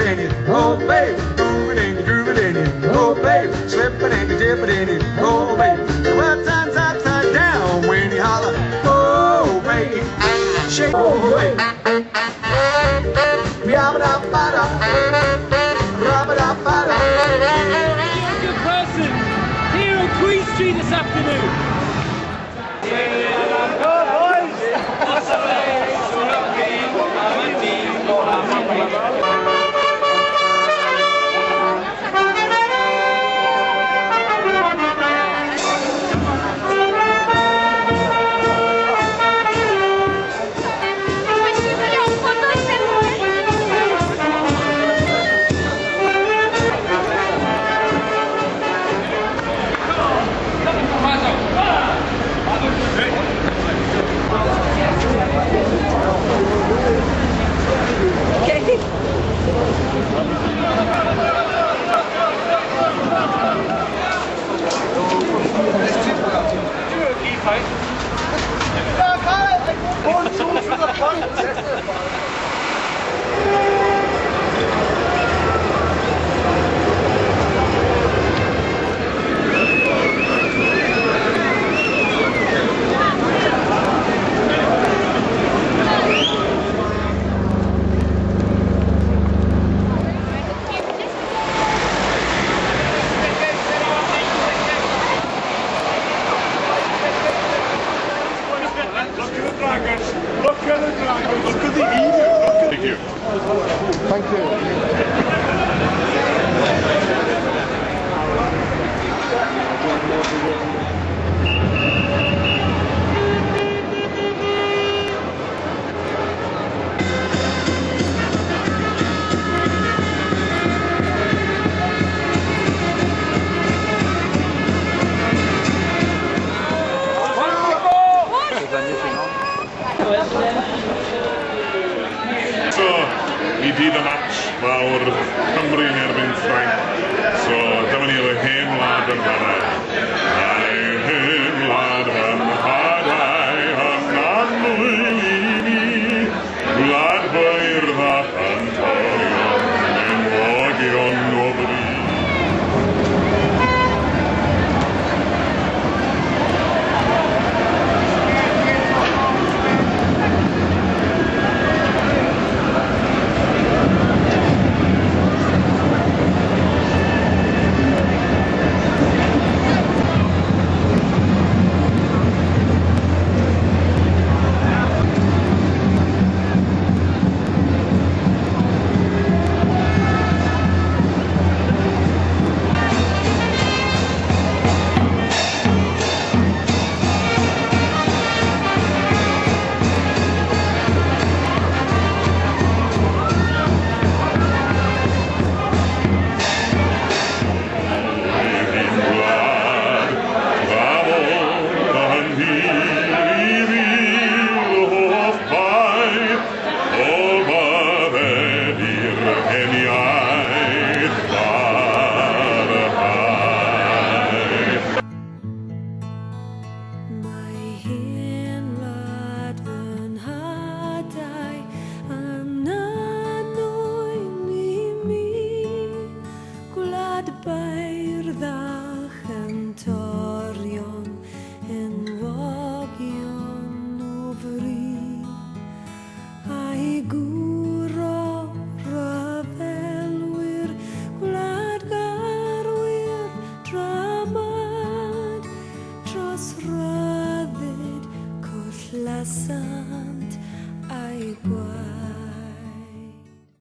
it in you. Oh, babe, move it in you, groove it in you. Oh, babe, slip it in you, dip it in you. Oh, babe, the world turns upside down when you holler. Oh, babe, shake. Oh, babe. Yabba-dabba-da, rabba-dabba-da. You're a good person here on Queen Street this afternoon. Go, boys! Look at the dragons! Look at the dragons! Look at the emu! Look at you! Thank you. So, i dydd y match fawr, Cymru yn erbyn Ffrainc.